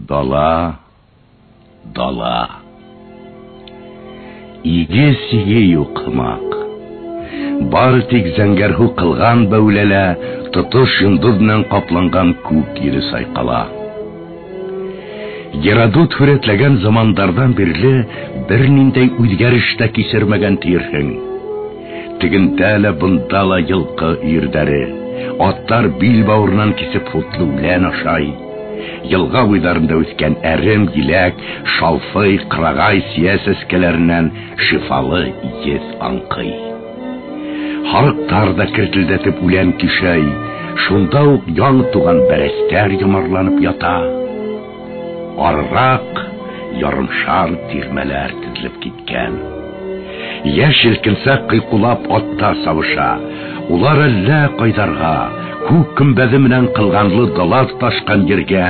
Дала, дала. Иге-сиге юк һымаҡ. Бары тик зәңгәрһыу ҡылған бәүләлә тотош йондоҙ менән ҡапланған күк йөҙө сайҡала. Геродот һүрәтләгән замандарҙан бирле бер ниндәй үҙгәреш тә кисермәгән тиерһең. Тегендә лә, бында ла йылҡы өйөрҙәре, аттар бил бауырынан кисеп һутлы үлән ашай. Йылға буйҙарында үҫкән әрем, еләк, шалфый, ҡырағай, сейә сәскәләренән шифалы еҫ аңҡый. Һарыҡтар ҙа кертелдәтеп үлән кишәй, шунда уҡ яңы туған бәрәстәр йомарланып ята. Арыраҡ ярымшар тирмәләр теҙелеп киткән. Йәш елкенсәк ҡыйҡулап атта сабыша. Улар әллә ҡайҙарға, күк көмбәҙе менән ҡылғанлы дала тоташҡан ергә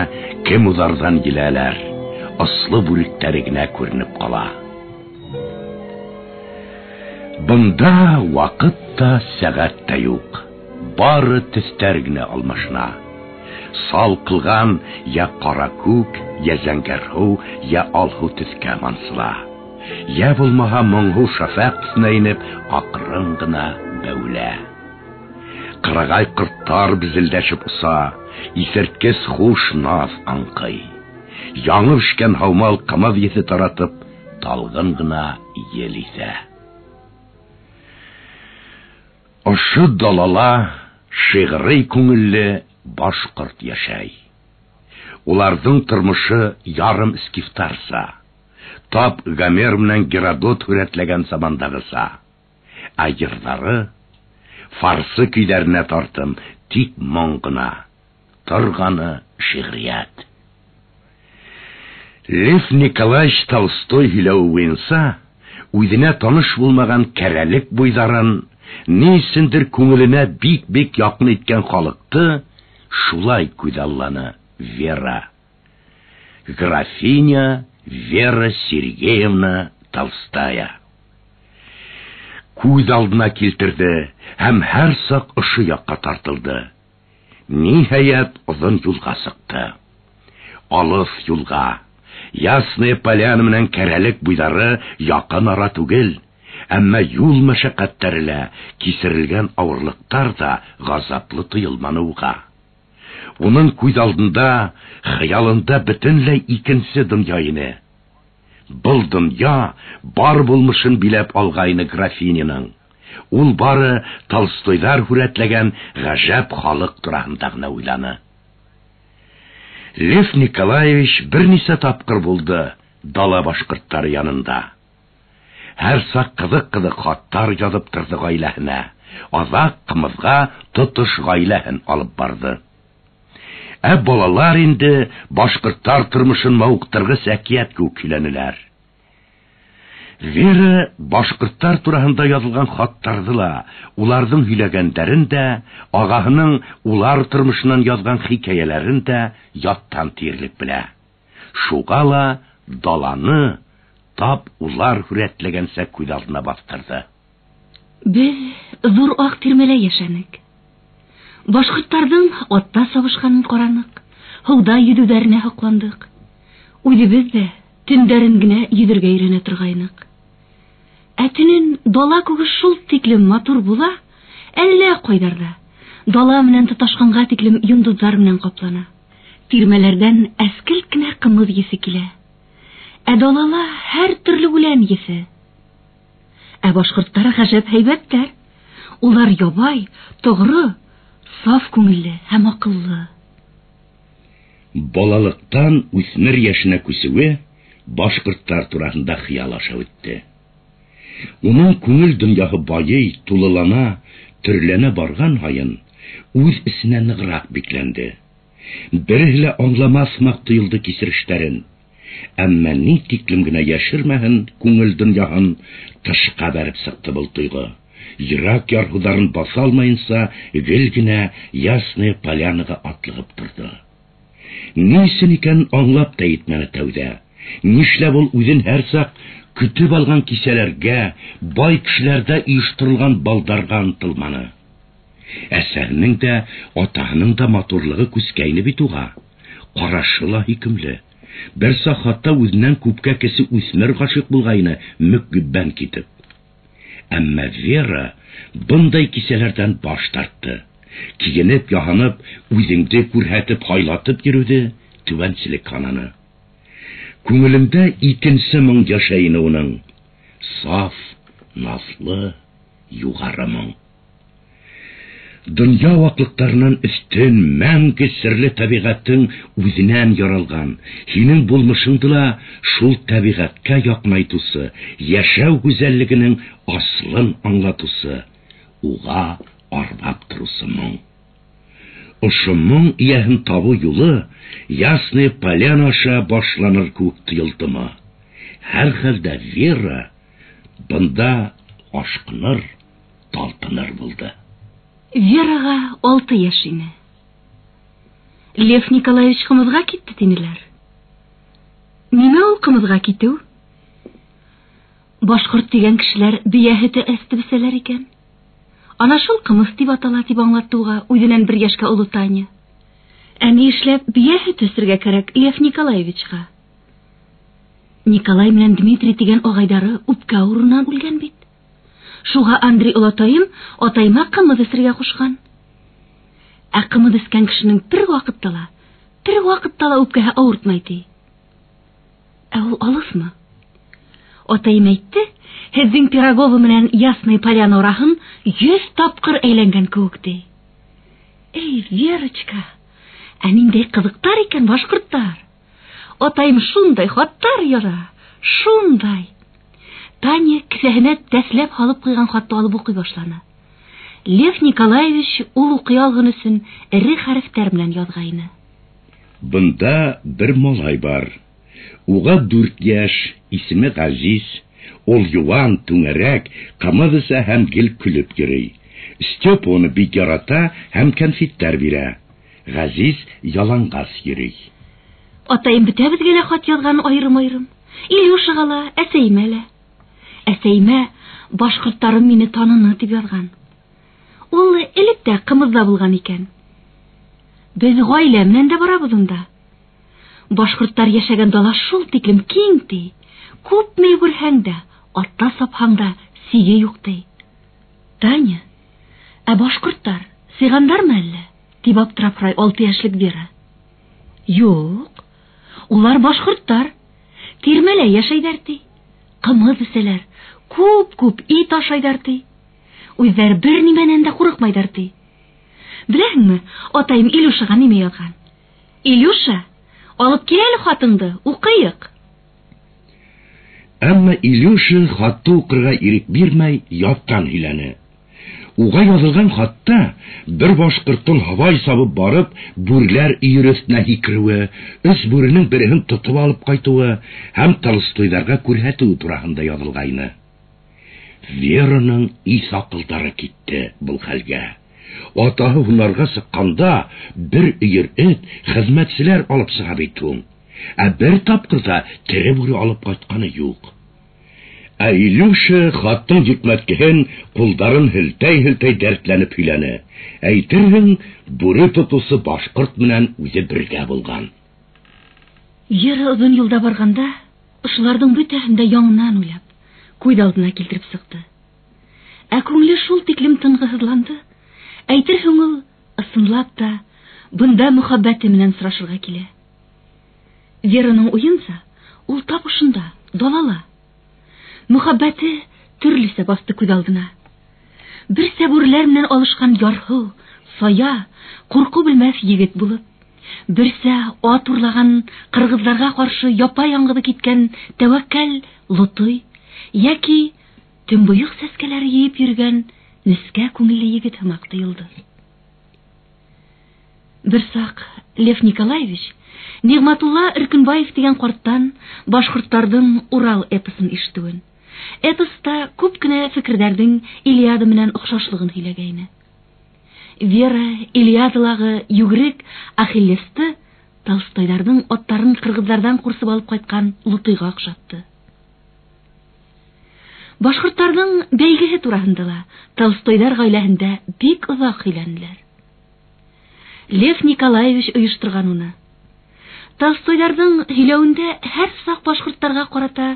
кем уҙарҙан киләләр. Осло бүректәре генә күренеп ҡала. Бында ваҡыт та, сәғәт тә юҡ. Бары төҫтәр генә алмашына. Сал ҡылған йә ҡара күк, йә зәңгәрһыу, йә алһыу төҫкә мансыла. Йә булмаһа моңһоу шәфәҡ төҫөнә инеп, аҡрын ғына бәүелә. Ҡырағай ҡорттар безелдәшеп оса, иҫерткес хуш наҙ аңҡый. Яңы бешкән һаумал ҡымыҙ еҫе таратып, талғын ғына ел иҫә. Ошо далала шиғри күңелле башҡорт йәшәй. Уларҙың тормошо ярым скифтарса, тап Гомер менән Геродот һүрәтләгән замандағыса. Ә йырҙары фарсы көйҙәренә тартым, тик моң ғына, торғаны шиғриәт. Лев Николаевич Толстой һөйләүе буйынса, үҙенә таныш булмаған кәрәлек буйҙарын, ни өсөндөр күңеленә бик-бик яҡын иткән халыҡты шулай күҙалланы Вера. Графиня Вера Сергеевна Толстая. Күҙ алдына килтерҙе һәм һәр саҡ ошо яҡҡа тартылды. Ниһайәт, оҙон юлға сыҡты. Алыҫ юлға. Ясная Поляна менән Кәрәлек буйҙары яҡын ара түгел, әммә юл мәшәҡәттәре лә, кисерелгән ауырлыҡтар ҙа ғазаплы тойолманы уға. Уның күҙ алдында, хыялында бөтөнләй икенсе донъя ине. Был донъя бар булмышын биләп алғайны графиняның. Ул бары Толстойҙар һүрәтләгән ғәжәп халыҡ тураһында ғына уйланы. Лев Николаевич бер нисә тапҡыр булды дала башҡорттары янында. Һәр саҡ ҡыҙыҡ-ҡыҙыҡ хаттар яҙып торҙо ғаиләһенә. Аҙаҡ ҡымыҙға тотош ғаиләһен алып барҙы. Ә балалар инде башҡорттар тормошон мауыҡтырғыс әкиәт кеүек һөйләнеләр. Вера башҡорттар тураһында яҙылған хаттарҙы ла, уларҙың һөйләгәндәрен дә, ағаһының улар тормошонан яҙған хикәйәләрен дә яттан тиерлек белә. Шуға ла даланы тап улар һүрәтләгәнсә күҙ алдына баҫтырҙы. Беҙ ҙур аҡ тирмәлә йәшәнек. Башҡорттарҙың атта сабышҡанын ҡараныҡ, һыуҙа йөҙөүҙәренә һоҡландыҡ. Үҙебеҙ ҙә төндәрен генә йөҙөргә өйрәнә торғайныҡ. Ә төнөн дала күге шул тиклем матур була, әллә ҡайҙарҙа дала менән тоташҡанға тиклем йондоҙҙар менән ҡаплана. Тирмәләрҙән әскелт кенә ҡымыҙ еҫе килә. Ә далала һәр төрлө үлән еҫе. Ә башҡорттар ғәжәп һәйбәттәр. Улар ябай, тоғро, саф күңелле һәм аҡыллы. Балалыҡтан үҫмер йәшенә күсеүе башҡорттар тураһында хыял аша үтте. Уның күңел донъяһы байый, тулылана, төрләнә барған һайын үҙ эсенә нығыраҡ бикләнде. Береһе лә аңламаҫ һымаҡ тойолдо кисерештәрен. Әммә ни тиклем генә йәшермәһен күңел донъяһын, тышҡа бәреп сыҡты был тойғо. Йөрәк ярһыуҙарын баҫа алмайынса, гел генә Ясная Полянаға атлығып торҙо. Ни өсөн икәнен аңлап та етмәне тәүҙә. Нишләп ул үҙен һәр саҡ көтөп алған кисәләргә, бай кешеләрҙә ойошторолған балдарға ынтылманы? Әсәһенең дә, атаһының да матурлығы күскәйне бит уға. Ҡарашы ла һөйкөмлө. Бер саҡ хатта үҙенән күпкә кесе үҫмер ғашиҡ булғайны, мөкиббән китеп. Әммә Вера бындай кисәләрҙән баш тартты. Кейенеп, яһанып, үҙеңде күрһәтеп, һайлатып йөрөүҙе түбәнселек һананы. Күңелендә икенсе моң йәшәй ине уның. Саф, наҙлы, юғары моң. Донъя ваҡлыҡтарынан өҫтөн, мәңге серле тәбиғәттең үҙенән яралған, һинең булмышыңды ла шул тәбиғәткә яҡынайтыусы, йәшәү гүзәллегенең асылын аңлатыусы, уға арбап тороусы моң. Ошо моң эйәһен табыу юлы Ясная Поляна аша башланыр кеүек тойолдомо? Һәр хәлдә Вера бында ашҡыныр, талпыныр булды. Вераға 6 йәш ине. Лев Николаевич ҡымыҙға китте тинеләр. Нимә ул ҡымыҙға китеү? Башҡорт тигән кешеләр бейә һөтө эстеп эсәләр икән. Ана шул ҡымыҙ тип атала тип аңлатты уға үҙенән 1 йәшкә оло Таня. Ә ни эшләп бейә һөтө эсергә кәрәк Лев Николаевичҡа? Николай менән Дмитрий тигән ағайҙары үпкә ауырыуынан үлгән бит. Шуға Андрей олатайым атайыма ҡымыҙ эсергә ҡушҡан. Ә ҡымыҙ эскән кешенең бер ваҡытта ла үпкәһе ауыртмай ти. Ә ул алыҫмы? Атайым әйтте, һеҙҙең Пирогово менән Ясная Поляна араһын 100 тапҡыр әйләнгән кеүек ти. Эй, Верочка, ә ниндәй ҡыҙыҡтар икән башҡорттар! Атайым шундай хаттар яҙа, шундай. Таня кеҫәһенә тәҫләп һалып ҡуйған хатты алып уҡый башланы. Лев Николаевич ул уҡый алған өсөн эре хәрефтәр менән яҙғайны. Бында бер малай бар. Уға 4 йәш, исеме Ғәзиз. Ул йыуан, түңәрәк, ҡымыҙ эсә һәм гел көлөп йөрөй. Степа уны бик ярата һәм кәнфиттәр бирә. Ғәзиз яланғас йөрөй. Атайым бөтәбеҙгә лә хат яҙған айырым-айырым. Илюшаға ла, әсәйемә лә. Әсәйемә башҡорттарым мине таныны тип яҙған. Ул элек тә ҡымыҙҙа булған икән. Беҙ ғаилә менән дә барабыҙ унда. Башҡорттар йәшәгән дала шул тиклем киң ти. Күпме йүгерһәң дә, атта сапһаң да сиге юҡ ти. Таня, ә башҡорттар сиғандармы әллә? Тип аптырап һорай 6 йәшлек Вера. Юҡ, улар башҡорттар. Тирмәлә йәшәйҙәр ти. Ҡымыҙ эсәләр, күп-күп ит ашайҙар ти. Үҙҙәре бер нимәнән дә ҡурҡмайҙар ти. Беләһеңме, атайым Илюшаға нимә яҙған? Илюша, алып кил әле хатыңды, уҡыйыҡ. Әммә Илюша хатты уҡырға ирек бирмәй, яттан һөйләне. Уға яҙылған хатта бер башҡорттоң һабай сабып барып, бүреләр өйөрө өҫтөнә һикереүе, 3 бүренең береһен тотоп алып ҡайтыуы һәм Толстойҙарға күрһәтеүе тураһында яҙылғайны. Вераның иҫ аҡылдары китте был хәлгә. Атаһы һунарға сыҡҡанда бер өйөр эт хеҙмәтселәр алып сыға бит ул. Ә бер тапҡыр ҙа тере бүре алып ҡайтҡаны юҡ. Ә Илюша хаттың йөкмәткеһен ҡулдарын һелтәй-һелтәй дәртләнеп һөйләне. Әйтерһең, бүре тотоусы башҡорт менән үҙе бергә булған. Вера оҙон юлда барғанда ошоларҙың бөтәһен дә яңынан уйлап, күҙ алдына килтереп сыҡты. Ә күңеле шул тиклем тынғыһыҙланды. Әйтерһең, ул ысынлап та бында мөхәббәте менән сорашырға килә. Вераның уйынса, ул тап ошонда, далала. Мөхәббәте төрлөсә баҫты күҙ алдына. Берсә бүреләр менән алышҡан ярһыу, сая, ҡурҡыу белмәҫ егет булып, берсә ат урлаған ҡырғыҙҙарға ҡаршы япа-яңғыҙы киткән тәүәккәл Лотый йәки төнбойоҡ сәскәләре йыйып йөрөгән нескә күңелле егет һымаҡ тойолдо. Бер саҡ Лев Николаевич Ниғмәтулла Иркенбаев тигән ҡарттан башҡорттарҙың Урал эпосын ишетеүен, эпоста күп кенә фекерҙәрҙең Илиада менән оҡшашлығын һөйләгәйне. Вера Илиадалағы йүгерек Ахиллесты Толстойҙарҙың аттарын ҡырғыҙҙарҙан ҡурсып алып ҡайтҡан Лутыйға оҡшатты. Башҡорттарҙың бәйгеһе тураһында ла Толстойҙар ғаиләһендә бик оҙаҡ һөйләнеләр. Лев Николаевич ойошторған уны. Толстойҙарҙың һөйләүендә һәр саҡ башҡорттарға ҡарата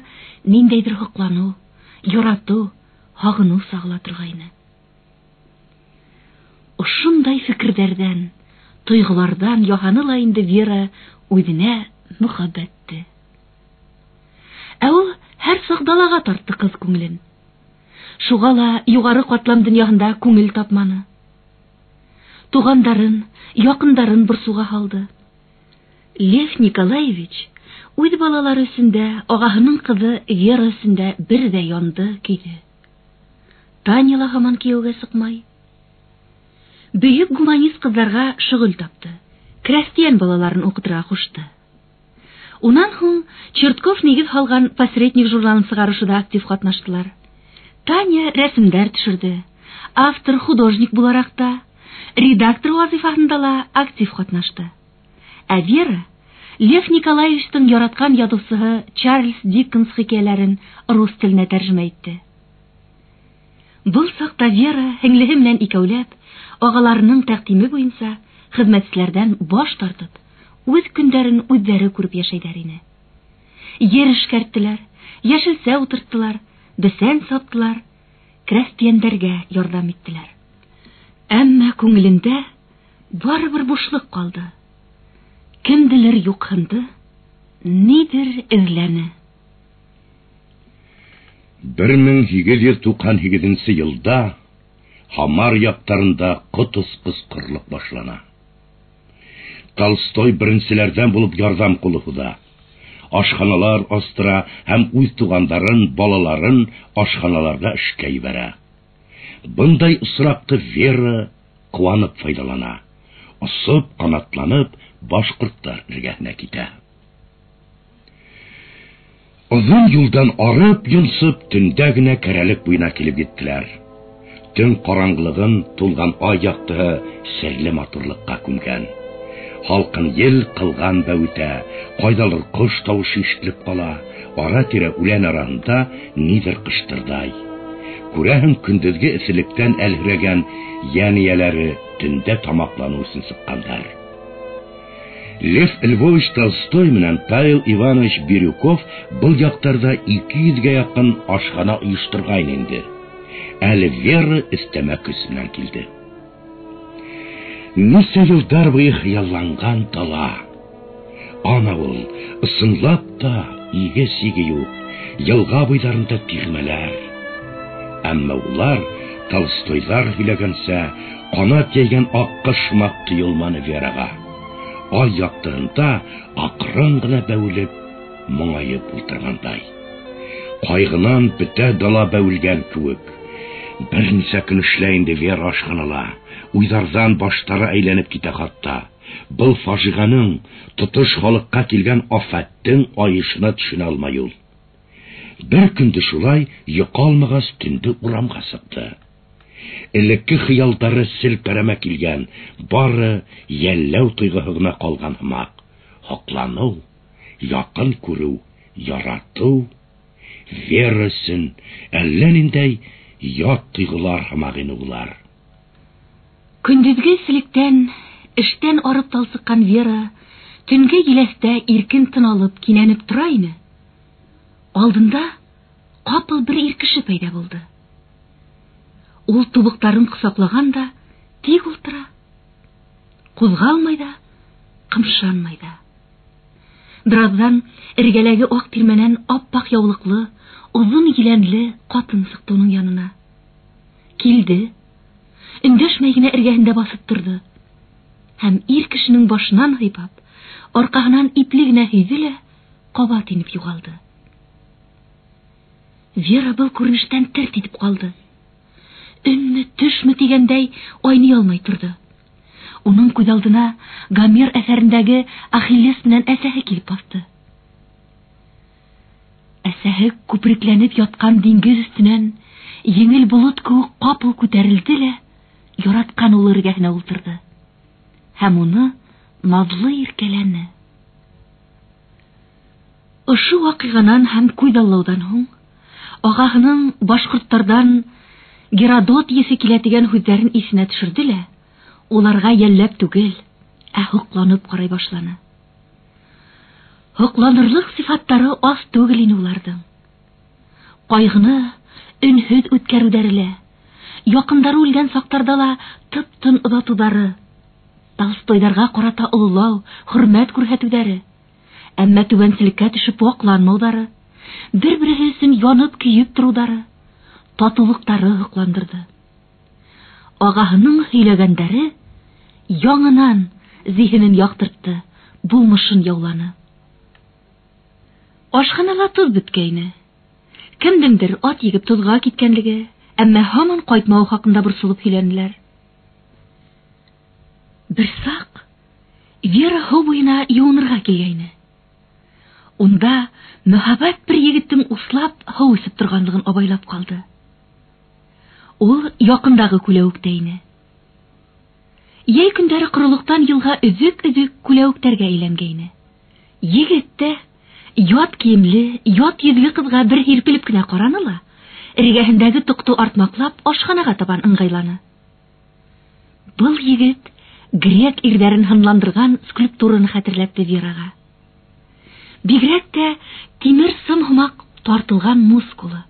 ниндәйҙер һоҡланыу, яратыу, һағыныу сағыла торғайны. Ошондай фекерҙәрҙән, тойғоларҙан яһаны ла инде Вера үҙенә мөхәббәтте. Ә ул һәр саҡ далаға тартты ҡыҙ күңелен. Шуға ла юғары ҡатлам донъяһында күңел тапманы. Туғандарын, яҡындарын борсоуға һалды. Лев Николаевич үҙ балалары өсөн дә, ағаһының ҡыҙы Вера өсөн дә бер ҙә янды, көйҙө. Таня ла һаман кейәүгә сыҡмай. Бөйөк гуманист ҡыҙҙарға шөғөл тапты. Крәҫтиән балаларын уҡытырға ҡушты. Унан һуң Чертков нигеҙ һалған «Посредник» журналын сығарышыуҙа актив ҡатнаштылар. Таня рәсемдәр төшөрҙө. Автор художник булараҡ та, редактор вазифаһында ла актив ҡатнашты. Ә Вера Лев Николаевичтың яратҡан яҙыусыһы Чарльз Диккенс хикәйәләрен рус теленә тәржемә итте. Был саҡта Вера һеңлеһе менән икәүләп, ағаларының тәҡдиме буйынса хеҙмәтселәрҙән баш тартып, үҙ көндәрен үҙҙәре күреп йәшәйҙәр ине. Ер эшкәрттеләр, йәшелсә ултырттылар, бесән саптылар, крәҫтиәндәргә ярҙам иттеләр. Әммә күңелендә барыбер бушлыҡ ҡалды. Кемделер юҡһынды, ниҙер эҙләне. 1898 йылда Һамар яҡтарында ҡот осҡос ҡорлоҡ башлана. Толстой беренселәрҙән булып ярҙам ҡулы һуҙа. Ашханалар астыра һәм үҙ туғандарын, балаларын ашханаларға эшкә ебәрә. Бындай осраҡты Вера ҡыуанып файҙалана. Осоп, ҡанатланып, башҡорттар эргәһенә китә. Оҙон юлдан арып, йонсоп, төндә генә Кәрәлек буйына килеп еттеләр. Төн ҡараңғылығын тулған ай яҡтыһы серле матурлыҡҡа күмгән. Һалҡын ел ҡылған бәүетә, ҡайҙалыр ҡош тауышы ишетелеп ҡала, ара-тирә үлән араһында ниҙер ҡыштырҙай. Күрәһең, көндөҙгө эҫелектән әлһерәгән йән эйәләре төндә тамаҡланыу өсөн сыҡҡандар. Лев Львович Толстой менән Павел Иванович Бирюков был яҡтарҙа 200-гә яҡын ашхана ойошторғайны инде. Әле Вера өҫтәмә көс менән килде. Нисә йылдар буйы хыялланған дала. Ана ул, ысынлап та иге-сиге юҡ, йылға буйҙарында тирмәләр. Әммә улар Толстойҙар һөйләгәнсә, ҡанат йәйгән аҡҡош һымаҡ тойолманы Вераға. Ай яҡтыһында аҡрын ғына бәүелеп, моңайып ултырғандай. Ҡайғынан бөтә дала бәүелгән кеүек. Бер нисә көн эшләй инде Вера ашханала. Уйҙарҙан баштары әйләнеп китә хатта. Был фажиғаның тотош халыҡҡа килгән афәттең айышына төшөнә алмай ул. Бер көндө шулай йоҡо алмағас төндө урамға сыҡты. Элекке хыялдары селпәрәмә килгән, бары йәлләү тойғоһо ғына ҡалған һымаҡ. Һоҡланыу, яҡын күреү, яратыу, Вера өсөн әллә ниндәй ят тойғолар һымаҡ ине улар. Көндөҙгө эҫелектән, эштән арып талсыҡҡан Вера төнгө еләҫтә иркен тын алып кинәнеп тора ине. Алдында ҡапыл бер ир кеше пәйҙә булды. Ул тубыҡтарын ҡосаҡлаған да тик ултыра. Ҡуҙғалмай ҙа, ҡымшанмай ҙа. Бер аҙҙан эргәләге аҡ тирмәнән аппаҡ яулыҡлы, оҙон еләнле ҡатын сыҡты уның янына. Килде. Өндәшмәй генә эргәһендә баҫып торҙо. Һәм ир кешенең башынан һыйпап, арҡаһынан ипле генә һөйҙө лә ҡабат инеп юғалды. Вера был күренештән терт итеп ҡалды. Өнмө, төшмө тигәндәй айный алмай торҙо. Уның күҙ алдына Гомер әҫәрендәге Ахиллес менән әсәһе килеп баҫты. Әсәһе күперекләнеп ятҡан диңгеҙ өҫтөнән еңел болот кеүек ҡапыл күтәрелде лә яратҡан улы эргәһенә ултырҙы. Һәм уны наҙлы иркәләне. Ошо ваҡиғанан һәм күҙаллауҙан һуң ағаһының башҡорттарҙан Геродот еҫе килә тигән һүҙҙәрен иҫенә төшөрҙө лә уларға йәлләп түгел, ә һоҡланып ҡарай башланы. Һоҡланырлыҡ сифаттары аҙ түгел ине уларҙың. Ҡайғыны өнһөҙ үткәреүҙәре лә, яҡындары үлгән саҡтарҙа ла тып-тын оҙатыуҙары, Толстойҙарға ҡарата ололау, хөрмәт күрһәтеүҙәре, әммә түбәнселеккә төшөп ваҡланмауҙары, бер-береһе өсөн янып-көйөп тороуҙары, татыулыҡтары һоҡландырҙы. Ағаһының һөйләгәндәре яңынан зиһенен яҡтыртты, булмышын яуланы. Ашханала тоҙ бөткәйне. Кемдеңдер ат егеп тоҙға киткәнлеге, әммә һаман ҡайтмауы хаҡында борсолоп һөйләнеләр. Бер саҡ Вера һыу буйына йыуынырға килгәйне. Унда мөһабәт бер егеттең услап һыу эсеп торғанлығын абайлап ҡалды. Ул яҡындағы күләүектә ине. Йәй көндәре ҡоролоҡтан йылға өҙөк-өҙөк күләүектәргә әйләнгәйне. Егет тә ят кейемле, ят йөҙлө ҡыҙға бер һирпелеп кенә ҡараны ла, эргәһендәге тоҡто артмаҡлап ашханаға табан ыңғайланы. Был егет грек ирҙәрен һынландырған скульптураны хәтерләтте Вераға. Бигерәк тә тимер сым һымаҡ тартылған мускулы.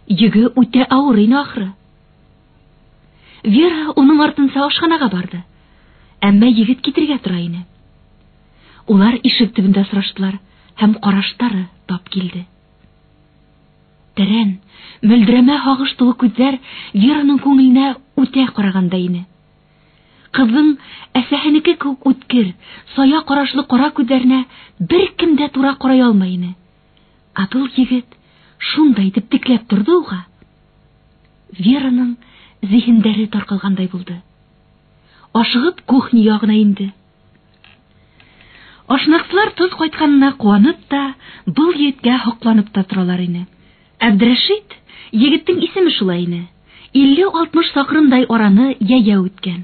Йөгө үтә ауыр ине ахыры. Вера уның артынса ашханаға барҙы. Әммә егет китергә тора ине. Улар ишек төбөндә осраштылар һәм ҡараштары тап килде. Тәрән, мөлдөрәмә һағыш тулы күҙҙәр Вераның күңеленә үтә ҡарағандай ине. Ҡыҙҙың әсәһенеке кеүек үткер, сая ҡарашлы ҡара күҙҙәренә бер кем дә тура ҡарай алмай ине. Ә был егет шундай итеп текләп торҙо уға. Вераның зиһендәре тарҡалғандай булды. Ашығып кухня яғына инде. Ашнаҡсылар тоҙ ҡайтҡанына ҡыуанып та, был егеткә һоҡланып та торалар ине. Әбдрәшит, егеттең исеме шулай ине, 50-60 саҡрымдай араны йәйәү үткән.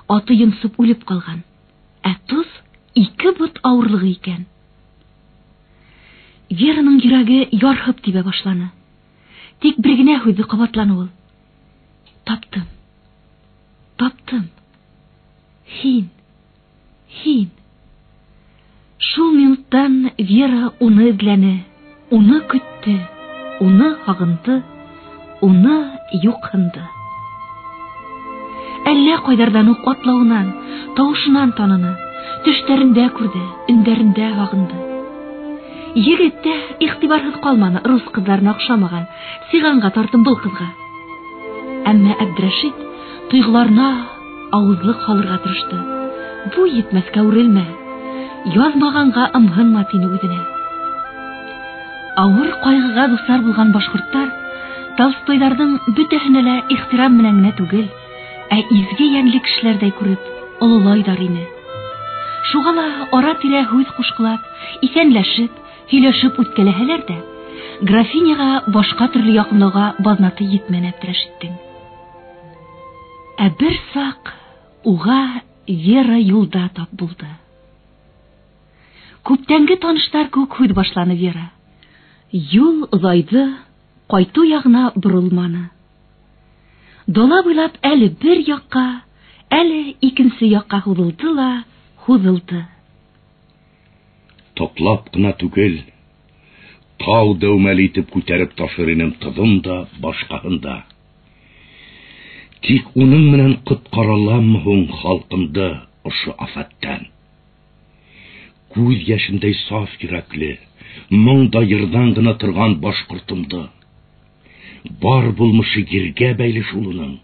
Аты йонсоп үлеп ҡалған, ә тоҙ 2 бот ауырлығы икән. Вераның йөрәге ярһып тибә башланы. Тик бер генә һүҙҙе ҡабатланы ул. Таптым. Таптым. Һин. Һин. Шул минуттан Вера уны эҙләне, уны көттө, уны һағынды, уны юҡһынды. Әллә ҡайҙарҙан уҡ атлауынан, тауышынан таныны, төштәрендә күрҙе, өндәрендә һағынды. Егет тә иғтибарһыҙ ҡалманы рус ҡыҙҙарына оҡшамаған сиғанға тартым был ҡыҙға. Әммә Әбдрәшит тойғоларына ауыҙлыҡ һалырға тырышты. Буй етмәҫкә үрелмә, яҙмағанға ымһынма, тине үҙенә. Ауыр ҡайғыға дусар булған башҡорттар Толстойҙарҙың бөтәһенә лә ихтирам менән генә түгел, ә изге йәнле кешеләрҙәй күреп ололайҙар ине. Шуға ла ара-тирә һүҙ ҡушҡылап, иҫәнләшеп, һөйләшеп үткәләһәләр ҙә, графиняға башҡа төрлө яҡынлауға баҙнаты етмәне Әбдрәшиттең. Ә бер саҡ уға Вера юлда тап булды. Күптәнге таныштар кеүек һүҙ башланы Вера. Юл оҙайҙы, ҡайтыу яғына боролманы. Дала буйлап әле бер яҡҡа, әле икенсе яҡҡа һуҙылды ла һуҙылды. Тоҡлап ҡына түгел, тау дәүмәле итеп күтәреп ташыр инем тоҙон да, башҡаһын да. Тик уның менән ҡотҡараламмы һуң халҡымды ошо афәттән? Күҙ йәшендәй саф йөрәкле, моң да йырҙан ғына торған башҡортомдо. Бар булмышы ергә бәйле шул уның.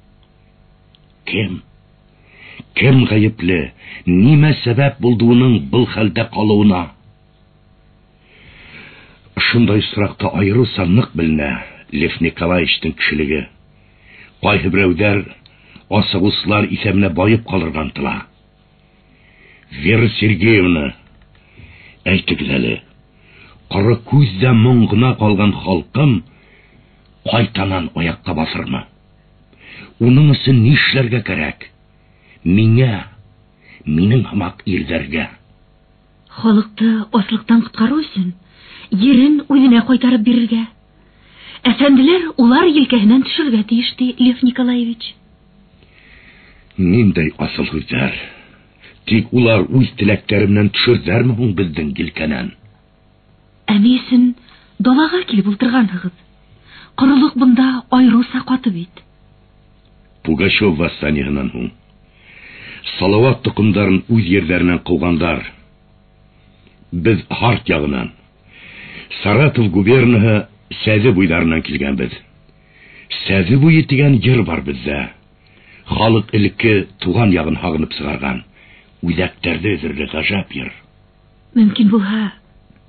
Кем? Кем ғәйепле? Нимә сәбәп булды уның был хәлдә ҡалыуына? Ошондай осраҡта айырыуса ныҡ беленә Лев Николаевичтың кешелеге. Ҡайһы берәүҙәр асығыусылар иҫәбенә байып ҡалырға ынтыла. Вера Сергеевна, әйтегеҙ әле, ҡоро күҙҙә моң ғына ҡалған халҡым ҡайтанан аяҡҡа баҫырмы? Уның өсөн ни эшләргә кәрәк? Миңә, минең һымаҡ ирҙәргә. Халыҡты аслыҡтан ҡотҡарыу өсөн ерен үҙенә ҡайтарып бирергә. Әфәнделәр улар елкәһенән төшөргә тейеш, ти Лев Николаевич. Ниндәй асыл һүҙҙәр! Тик улар үҙ теләктәре менән төшөрҙәрме һуң беҙҙең елкәнән? Ә ни өсөн далаға килеп ултырғанһығыҙ? Ҡоролоҡ бында айырыуса ҡаты бит. Пугачев восстаниеһынан һуң Салауат тоҡомдарын үҙ ерҙәренән ҡыуғандар. Беҙ Һарт яғынан, Саратов губернаһы Сәҙе буйҙарынан килгәнбеҙ. Сәҙе буйы тигән йыр бар беҙҙә. Халыҡ элекке туған яғын һағынып сығарған. Үҙәктәрҙе өҙөрлө ғәжәп йыр. Мөмкин булһа,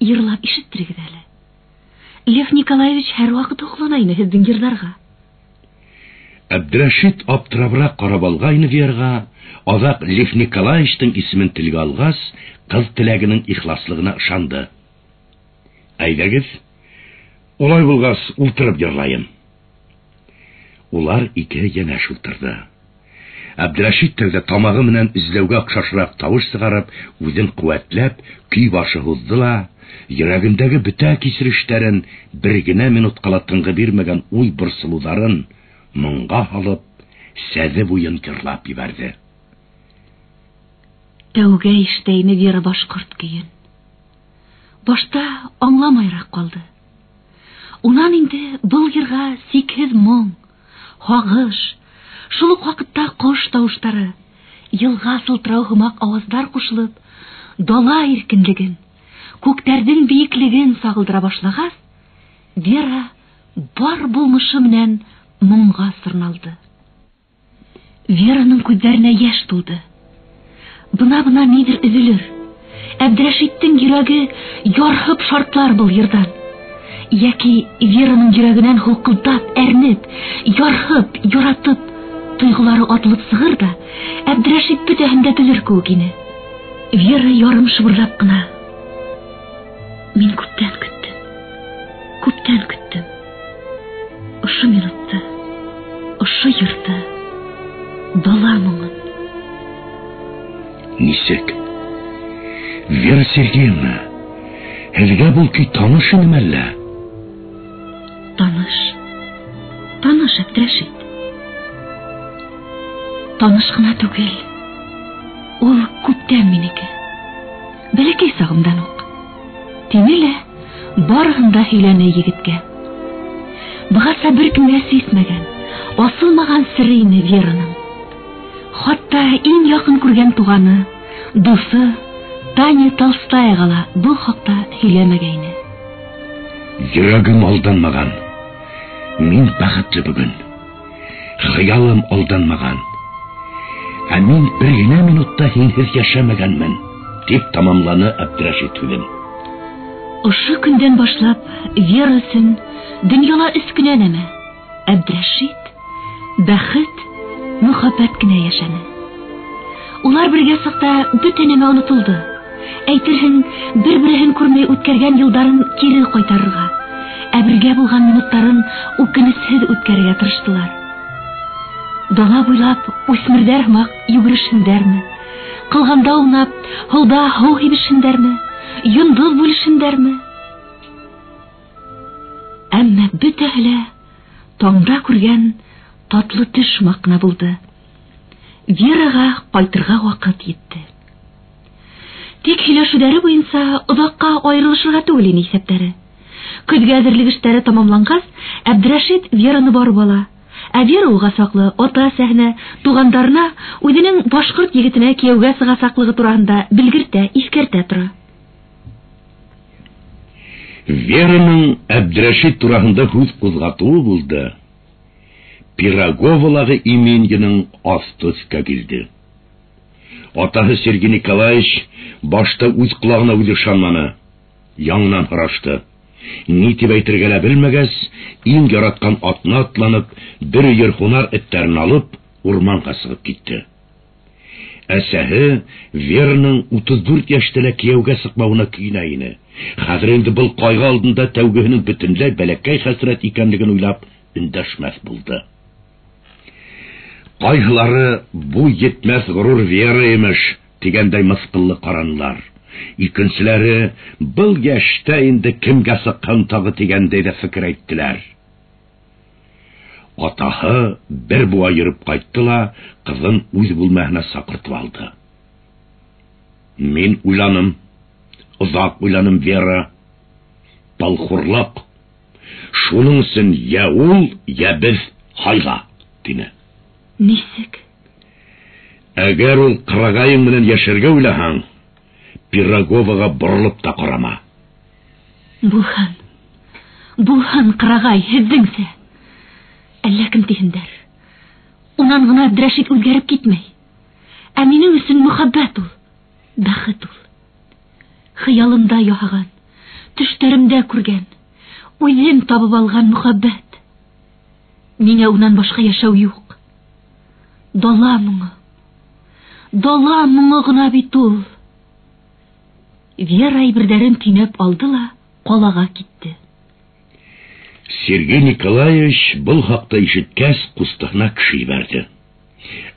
йырлап ишеттерегеҙ әле. Лев Николаевич һәр ваҡыт һоҡлана ине һеҙҙең йырҙарға. Әбдрәшит аптырабыраҡ ҡарап алғайны Вераға, аҙаҡ Лев Николаевичтың исемен телгә алғас, ҡыҙ теләгенең ихласлығына ышанды. Әйҙәгеҙ, улай булғас, ултырып йырлайым. Улар икеһе йәнәш ултырҙы. Әбдрәшит тәүҙә тамағы менән эҙләүгә оҡшашыраҡ тауыш сығарып, үҙен ҡеүәтләп, көй башы һуҙҙы ла, йөрәгендәге бөтә кисерештәрен бер генә минутҡа ла тынғы бирмәгән уй борсолоуҙарын моңға һалып, Сәҙе буйын йырлап ебәрҙе. Тәүгә ишетә ине Вера башҡорт көйөн. Башта аңламайыраҡ ҡалды. Унан инде был йырға сикһеҙ моң, һағыш, шул уҡ ваҡытта ҡош тауыштары, йылға сылтырау һымаҡ ауаздар ҡушылып, дала иркенлеген, күктәрҙең бейеклеген сағылдыра башлағас, Вера бар булмышы менән моңға сорналды. Вераның күҙҙәренә йәш тулды. Бына-бына ниҙер өҙөлөр. Әбдрәшиттең йөрәге ярһып шартлар был йырҙан. Йәки Вераның йөрәгенән һулҡылдап, әрнеп, ярһып, яратып, тойғолары атылып сығыр ҙа, Әбдрәшит бөтәһен дә белер кеүек ине. Вера ярым шыбырлап ҡына: "Мин күптән көттөм. Күптән көттөм. Ошо минутты, ошо йырҙы, дала моңон." Нисек? Вера Сергеевна, һеҙгә был көй таныш инеме әллә? Таныш. Таныш, Әбдрәшит. Таныш ҡына түгел. Ул күптән минеке. Бәләкәй сағымдан уҡ. Тине лә барыһын да һөйләне егеткә. Бығаса бер кемгә сисмәгән, асылмаған сере ине Вераның. Хатта иң яҡын күргән туғаны, дуҫы Таня Толстаяға ла был хаҡта һөйләмәгәйне. Йөрәгем алданмаған. Мин бәхетле бөгөн. Хыялым алданмаған. Ә мин бер генә минутта һинһеҙ йәшәмәгәнмен, тип тамамланы Әбдрәшит һүҙен. Ошо көндән башлап Вера өсөн донъяла өс кенә нәмә: Әбдрәшит, бәхет, мөхәббәт кенә йәшәне. Улар бергә саҡта бөтә нәмә онотолдо. Әйтерһең, бер-береһен күрмәй үткәргән йылдарын кире ҡайтарырға, ә бергә булған минуттарын үкенесһеҙ үткәрергә тырыштылар. Дала буйлап үҫмерҙәр һымаҡ йүгерешһендәрме, ҡылғанда уйнап, һыуҙа һыу һибешһендәрме, йондоҙ бүлешһендәрме? Әммә бөтәһе лә таңда күргән татлы төш һымаҡ ҡына булды. Вераға ҡайтырға ваҡыт етте. Тик һөйләшеүҙәре буйынса оҙаҡҡа айырылышырға түгел ине иҫәптәре. Көҙгә әҙерлек эштәре тамамланғас, Әбдрәшит Вераны барып ала. Ә Вера уға саҡлы ата-әсәһенә, туғандарына үҙенең башҡорт егетенә кейәүгә сығасаҡлығы тураһында белгертә, иҫкәртә тора. Вераның Әбдрәшит тураһында һүҙ ҡуҙғатыуы булды. Пироговалағы именьеның аҫты өҫкә килде. Атаһы Сергей Николаевич башта үҙ ҡолағына үҙе ышанманы. Яңынан һорашты. Ни тип әйтергә лә белмәгәс, иң яратҡан атына атланып, бер өйөр һунар эттәрен алып, урманға сығып китте. Әсәһе Вераның 34 йәштә лә кейәүгә сыҡмауына көйөнә ине. Хәҙер инде был ҡайғы алдында тәүгеһенең бөтөнләй бәләкәй хәсрәт икәнлеген уйлап өндәшмәҫ булды. Ҡайһылары буй етмәҫ ғорур Вера имеш тигәндәй мыҫҡыллы ҡаранылар. Икенселәре был йәштә инде кемгә сыҡһын тағы тигәндәй ҙә фекер әйттеләр. Атаһы бер быуа йөрөп ҡайтты ла ҡыҙын үҙ бүлмәһенә саҡыртып алды. Мин уйланым. Оҙаҡ уйланым, Вера. Был хурлыҡ. Шуның өсөн йә ул, йә беҙ һайла, тине. Нисек? Әгәр ул ҡырағайың менән йәшәргә уйлаһаң, Пироговаға боролоп та ҡарама. Булһын. Булһын ҡырағай, һеҙҙеңсә. Әллә кем тиһендәр. Унан ғына Әбдрәшит үҙгәреп китмәй. Ә минең өсөн мөхәббәт ул, бәхет ул. Хыялымда яһаған, төштәремдә күргән, үҙем табып алған мөхәббәт. Миңә унан башҡа йәшәү юҡ. Дала моңо. Дала моңо ғына бит ул. Вера әйберҙәрен төйнәп алды ла ҡалаға китте. Сергей Николаевич был хаҡта ишеткәс, ҡустыһына кеше ебәрҙе.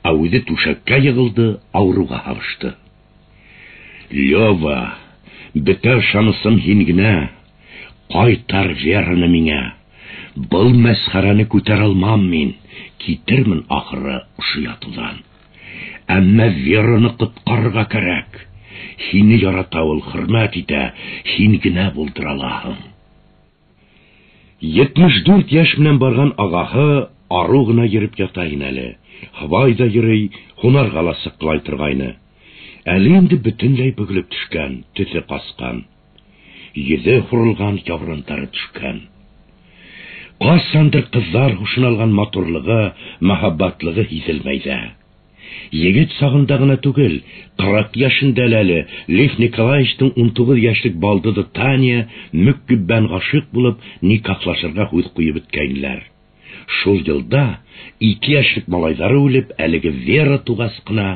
Ә үҙе түшәккә йығылды, ауырыуға һабышты. Лева, бөтә ышанысым һин генә. Ҡайтар Вераны миңә. Был мәсхәрәне күтәрә алмам мин. Китермен ахыры ошо ятыуҙан. Әммә Вераны ҡотҡарырға кәрәк. Һине ярата ул, хөрмәт итә, һин генә булдыра алаһың. 74 йәш менән барған ағаһы арыу ғына йөрөп ята ине әле. Һыбай ҙа йөрөй, һунарға ла сыҡлай торғайны. Әле инде бөтөнләй бөгөлөп төшкән, төҫө ҡасҡан. Йөҙө һурылған, яурындары төшкән. Ҡасандыр ҡыҙҙар һушын алған матурлығы, махаббатлығы һиҙелмәй ҙә. Егет сағында ғына түгел, 40 йәшендә лә әле Лев Николаевичтың 19 йәшлек балдыҙы Таня мөкиббән ғашиҡ булып никахлашырға һүҙ ҡуйып бөткәйнеләр. Шул йылда 2 йәшлек малайҙары үлеп, әлеге Вера туғас ҡына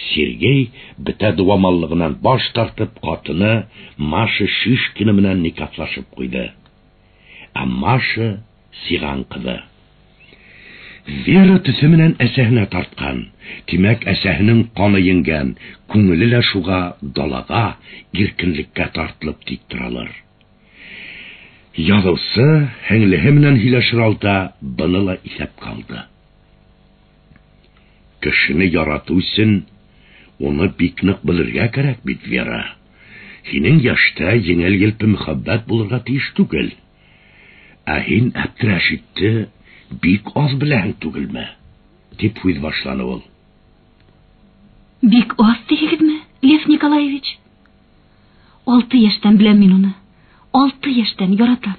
Сергей бөтә дыуамаллығынан баш тартып, ҡатыны Маша Шишкина менән никахлашып ҡуйҙы. Ә Маша сиған ҡыҙы. Вера төҫө менән әсәһенә тартҡан. Тимәк, әсәһенең ҡаны еңгән, күңеле лә шуға далаға, иркенлеккә тартылып тик торалыр. Яҙыусы һеңлеһе менән һөйләшер алда быны ла иҫәпкә алды. Кешене яратыу өсөн уны бик ныҡ белергә кәрәк бит, Вера. Һинең йәштә еңел-елпе мөхәббәт булырға тейеш түгел. Ә һин Әбдрәшитте бик аҙ беләһең түгелме? Тип һүҙ башланы ул. Бик аҙ тиһегеҙме, Лев Николаевич? 6 йәштән беләм мин уны. 6 йәштән яратам.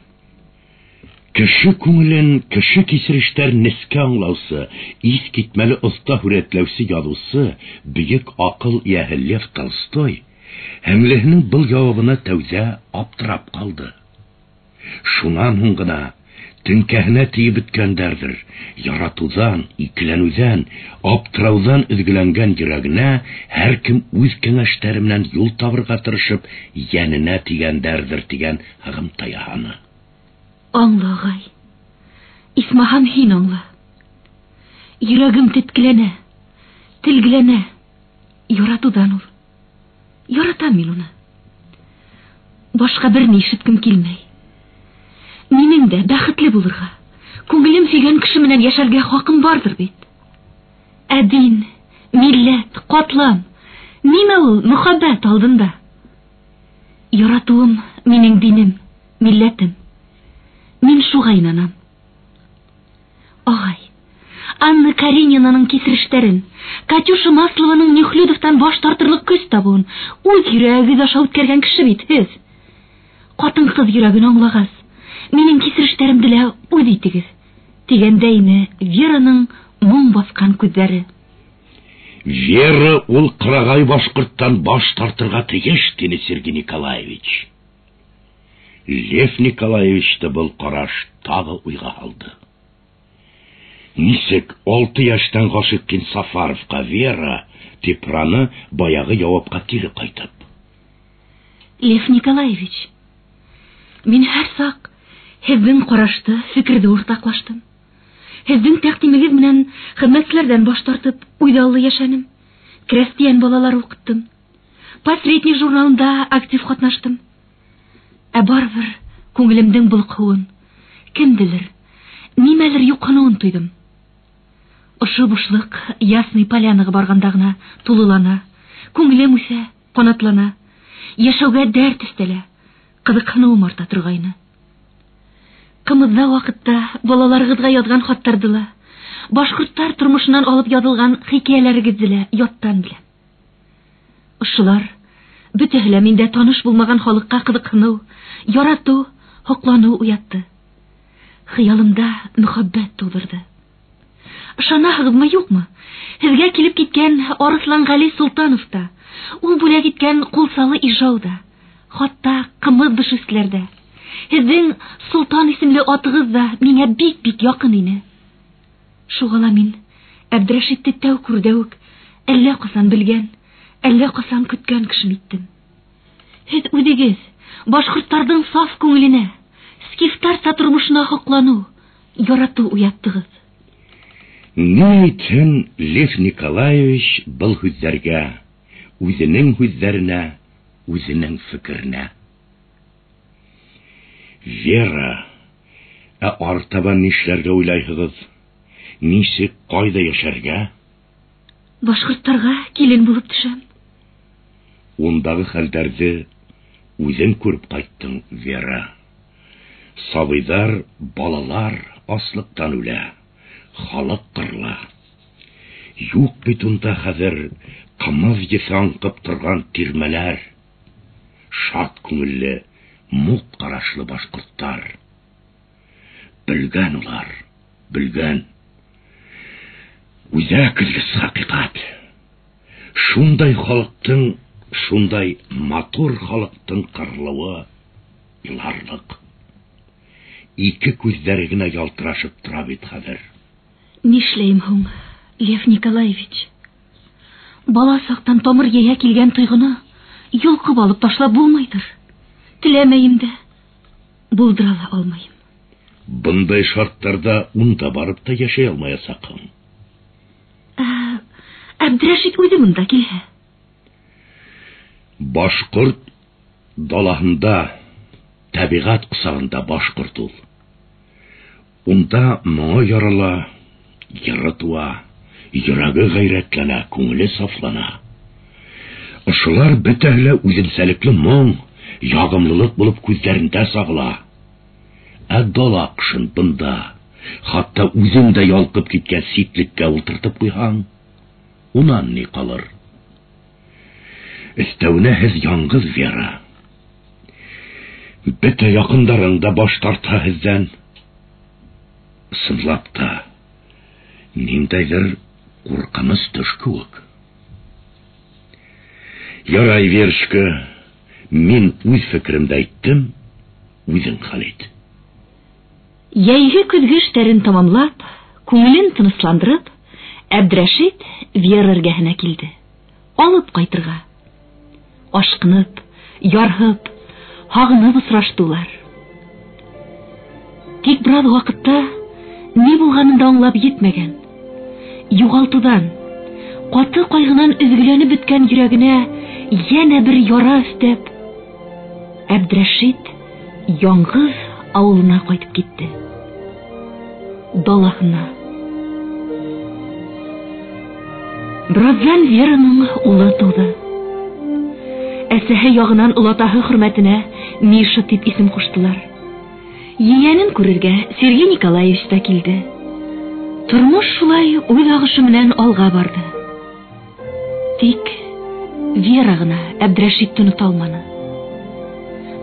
Кеше күңелен, кеше кисерештәр нескә аңлаусы, иҫ китмәле оҫта һүрәтләүсе яҙыусы, бөйөк аҡыл эйәһе Лев Толстой һеңлеһенең был яуабына тәүҙә аптырап ҡалды. Шунан һуң ғына теңкәһенә тейеп бөткәндәрҙер, яратыуҙан, икеләнеүҙән, аптырауҙан өҙгөләнгән йөрәгенә һәр кем үҙ кәңәштәре менән юл табырға тырышып, йәненә тигәндәрҙер тигән һығымта яһаны. Аңла, ағай. Исмаһам, һин аңла. Йөрәгем теткеләнә, телгеләнә. Яратыуҙан ул. Яратам мин уны. Башҡа бер ни ишеткем килмәй. Минең дә бәхетле булырға, күңелем һөйгән кеше менән йәшәргә хаҡым барҙыр бит. Ә дин, милләт, ҡатлам, нимә ул мөхәббәт алдында? Яратыуым минең динем, милләтем. Мин шуға инанам. Ағай, Анна Каренинаның кисерештәрен, Катюша Маслованың Нехлюдовтан баш тартырлыҡ көс табыуын үҙ йөрәгегеҙ аша үткәргән кеше бит һеҙ. Ҡатын-ҡыҙ йөрәген аңлағас, минең кисерештәремде лә үҙ итегеҙ, тигәндәйме Вераның моң баҫҡан күҙҙәре. Вера ул ҡырағай башҡорттан баш тартырға тейеш, тине Сергей Николаевич. Лев Николаевичты был ҡараш тағы уйға һалды. Нисек 6 йәштән ғашиҡ Сафаровҡа Вера, тип һораны баяғы яуапҡа кире ҡайтып. Лев Николаевич, мин һәр саҡ һеҙҙең ҡарашты, фекерҙе уртаҡлаштым. Һеҙҙең тәҡдимегеҙ менән хеҙмәтселәрҙән баш тартып, үҙаллы йәшәнем. Крәҫтиән балалары уҡыттым. Посредник журналында актив ҡатнаштым. Ә барыбер күңелемдең болҡоуын, кемделер, нимәлер юҡһыныуын тойҙом. Ошо бушлыҡ Ясный Полянаға барғанда ғына тулылана, күңелем үҫә, ҡанатлана, йәшәүгә дәрт өҫтәлә, ҡыҙыҡһыныуым арта торғайны. Ҡымыҙҙа ваҡытта балаларығыҙға яҙған хаттарҙы ла, башҡорттар тормошонан алып яҙылған хикәйәләрегеҙҙе лә яттан беләм. Ошолар бөтәһе лә миндә таныш булмаған халыҡҡа ҡыҙыҡһыныу, яратыу, һоҡланыу уятты. Хыялымда мөхәббәт тыуҙырҙы. Ышанаһығыҙмы, юҡмы? Һеҙгә килеп киткән Арыҫланғәли Солтанов та, ул бүләк иткән ҡулсалы Ижау ҙа, хатта ҡымыҙ бешеүселәр ҙә, һеҙҙең Солтан исемле атығыҙ ҙа миңә бик-бик яҡын ине. Шуға ла мин Әбдрәшитте тәү күрҙә үк әллә ҡасан белгән, әллә ҡасан көткән кешем иттем. Һеҙ үҙегеҙ башҡорттарҙың саф күңеленә, скифтарса тормошона һоҡланыу, яратыу уяттығыҙ. Ни әйтһен Лев Николаевич был һүҙҙәргә, үҙенең һүҙҙәренә, үҙенең фекеренә? Вера, ә артабан нишләргә уйлайһығыҙ? Нисек, ҡайҙа йәшәргә? Башҡорттарға килен булып төшәм. Ундағы хәлдәрҙе үҙең күреп ҡайттың, Вера. Сабыйҙар, балалар аслыҡтан үлә, халыҡ ҡырыла. Юҡ бит унда хәҙер ҡымыҙ еҫе аңҡып торған тирмәләр, шат күңелле, муҡ ҡарашлы башҡорттар. Белгән улар, белгән. Үҙәк өзгөс хәҡиҡәт. Шундай халыҡтың, шундай матур халыҡтың ҡырылыуы иларлыҡ. Ике күҙҙәре генә ялтырашып тора бит хәҙер. Нишләйем һуң, Лев Николаевич? Бала саҡтан тамыр йәйә килгән тойғоно йолҡоп алып ташлап булмайҙыр. Теләмәйем дә, булдыра ла алмайым. Бындай шарттарҙа унда барып та йәшәй алмаясаҡһың. Әбдрәшит үҙе бында килһә? Башҡорт далаһында, тәбиғәт ҡосағында башҡорт ул. Унда моңо ярала, йыры тыуа, йөрәге ғәйрәтләнә, күңеле сафлана. Ошолар бөтәһе лә үҙенсәлекле моң, яғымлылыҡ булып күҙҙәрендә сағыла. Ә дала ҡышын бында, хатта үҙең дә ялҡып киткән ситлеккә ултыртып ҡуйһаң, унан ни ҡалыр? Өҫтәүенә һеҙ яңғыҙ, Вера. Бөтә яҡындарың да баш тартһа һеҙҙән. Ысынлап та, ниндәйҙер ҡурҡыныс төш кеүек. Ярай, Верочка, мин үҙ фекеремде әйттем, үҙең хәл ит. Йәйге көҙгө эштәрен тамамлап, күңелен тынысландырып, Әбдрәшит Вера эргәһенә килде. Алып ҡайтырға. Ашҡынып, ярһып, һағынып осрашты улар. Тик бер аҙ ваҡытта ни булғанын да аңлап етмәгән, юғалтыуҙан, ҡаты ҡайғынан өҙгөләнеп бөткән йөрәгенә йәнә бер яра өҫтәп, Әбдрәшит яңғыҙ ауылына ҡайтып китте. Далаһына. Бер аҙҙан Вераның улы тыуҙы. Әсәһе яғынан олатаһы хөрмәтенә Миша тип исем ҡуштылар. Ейәнен күрергә Сергей Николаевич та килде. Тормош шулай үҙ ағышы менән алға барҙы. Тик Вера ғына Әбдрәшитте онота алманы.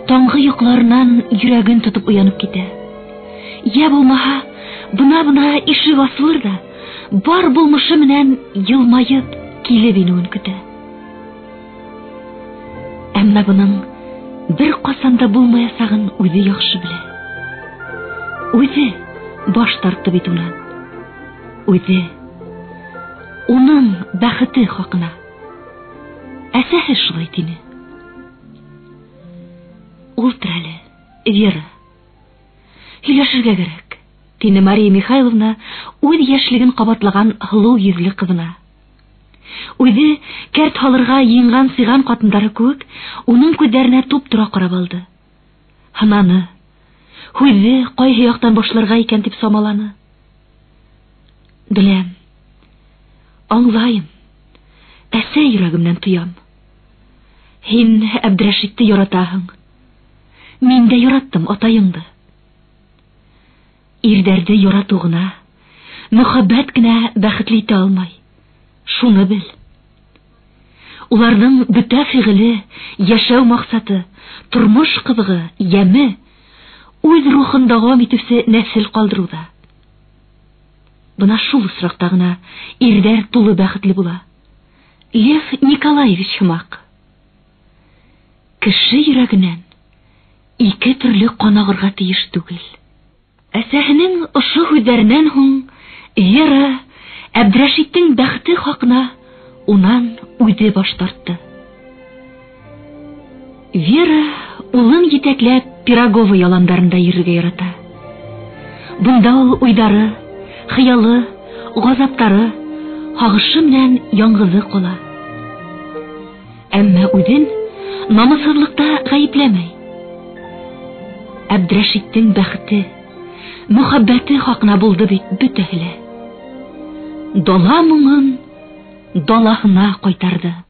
Таңғы йоҡоларынан йөрәген тотоп уянып китә. Йә булмаһа, бына-бына ишек асылыр ҙа, бар булмышы менән йылмайып килеп инеүен көтә. Әммә бының бер ҡасан да булмаясағын үҙе яҡшы белә. Үҙе баш тартты бит унан. Үҙе уның бәхете хаҡына. Әсәһе шулай тине. Ултыр әле, Вера. Һөйләшергә кәрәк, тине Мария Михайловна үҙ йәшлеген ҡабатлаған һылыу йөҙлө ҡыҙына. Үҙе кәрт һалырға йыйынған сиған ҡатындары кеүек уның күҙҙәренә туп-тура ҡарап алды. Һынаны. Һүҙҙе ҡайһы яҡтан башларға икән тип самаланы. Беләм, аңлайым, әсә йөрәгемнән тоям. Һин Әбдрәшитте яратаһың. Мин дә яраттым атайыңды. Ирҙәрҙе яратыу ғына, мөхәббәт кенә бәхетле итә алмай. Шуны бел. Уларҙың бөтә фиғеле, йәшәү маҡсаты, тормош ҡыҙығы, йәме үҙ рухын дауам итеүсе нәҫел ҡалдырыуҙа. Бына шул осраҡта ғына ирҙәр тулы бәхетле була. Лев Николаевич һымаҡ. Кеше йөрәгенән ике төрлө ҡан ағырға тейеш түгел. Әсәһенең ошо һүҙҙәренән һуң Вера Әбдрәшиттең бәхете хаҡына унан үҙе баш тартты. Вера улын етәкләп Пирогово яландарында йөрөргә ярата. Бында ул уйҙары, хыялы, ғазаптары, һағышы менән яңғыҙы ҡала. Әммә үҙен намыҫһыҙлыҡта ғәйепләмәй. Әбдрәшиттең бәхете, мөхәббәте хаҡына булды бит бөтәһе лә. Дала моңон далаһына ҡайтарҙы.